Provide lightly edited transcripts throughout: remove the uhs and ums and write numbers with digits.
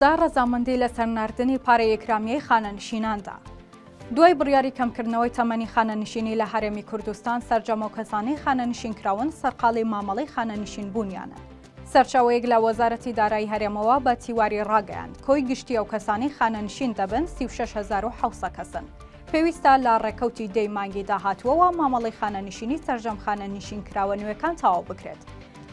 دا ڕەزامەندی لەسەر ناردنی پارەی ئیکرامیەی خانەنشیناندا. دوای بڕیاری کەمکردنەوەی تەمەنی خانەنشینی لە هەرێمی کوردستان سەرجەم ئەو کەسانەی خانەنشین کراون سەرقاڵی مامەڵەی خانەنشین بوونیانن. سەرچاوەیەک لە وەزارەتی دارایی هەرێمەوە بە تیواری ڕاگەیاند، کۆی گشتی ئەو کەسانەی خانەنشین دەبن 36,700 کەسن. پێویستە لە ڕێکەوتی دەی مانگی داهاتووەوە مامەڵەی خانەنشینی سەرجەم خانەنشینکراوە نوێکان تەواو بکرێت.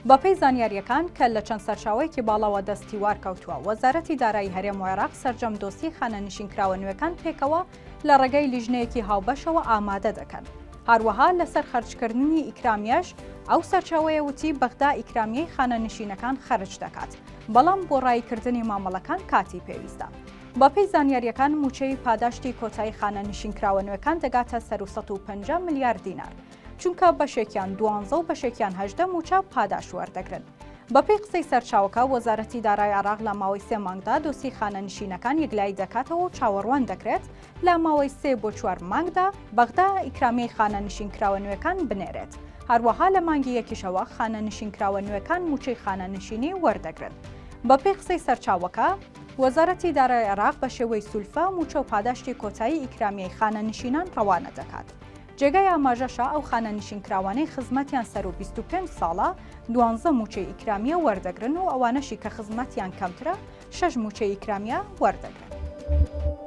بەپێی زانیارییەکان کە لە چەند سەرچاوەیەکی باڵاوە دەست تیوار کەوتووە، وەزارەتی دارایی هەرێم و عێراق سەرجەم دۆسیەی خانەنشینکراوە نوێکان پێکەوە لە ڕێگەی لیژنەیەکی هاوبەشەوە ئامادە دەکەن. هەروەها لەسەر خەرجکردنی ئیکرامیەش، ئەو سەرچاوەیە وتی بەغدا ئیکرامیەی خانەنشینەکان خەرج دەکات، بەڵام بۆ ڕاییکردنی مامەڵەکان کاتی پێویستە. بەپێی زانیارییەکان مووچەی پاداشتی کۆتایی خانەنشینکراوە نوێکان دەگاتە سەروو 150 ملیار دینار. چونکە بەشێکیان دوانزە و بەشێکیان 18 مووچە پاداشت وەردەگرن. بەپێی قسەی سەرچاوەکە، وەزارەتی دارای عێراق لە ماوەی سێ مانگدا دۆسیەی خانەنشینەکان یەکلایی دەکاتەوە و چاوەڕوان دەکرێت لە ماوەی سێ بۆ چوار مانگدا بەغدا ئیکرامیەی خانەنشینکراوە نوێکان بنێرێت. هەروەها لە مانگی یەکیشەوە خانەنشینکراوە نوێکان مووچەی خانەنشینی وەردەگرن. بەپێی قسەی سەرچاوەکە، وەزارەتی دارای عێراق بە شێوەی سولفە مووچە و پاداشتی کۆتایی ئیکرامیەی خانەنشینان ڕەوانە دەکات. جێگای ئاماژەشە ئەو خانەنشینکراوانەی خزمەتیان سەروو 25 ساڵە دوانزە مووچەی ئیکرامیە وەردەگرن و ئەوانەشی کە خزمەتیان کەمترە شەش مووچەی ئیکرامیە وەردەگرن.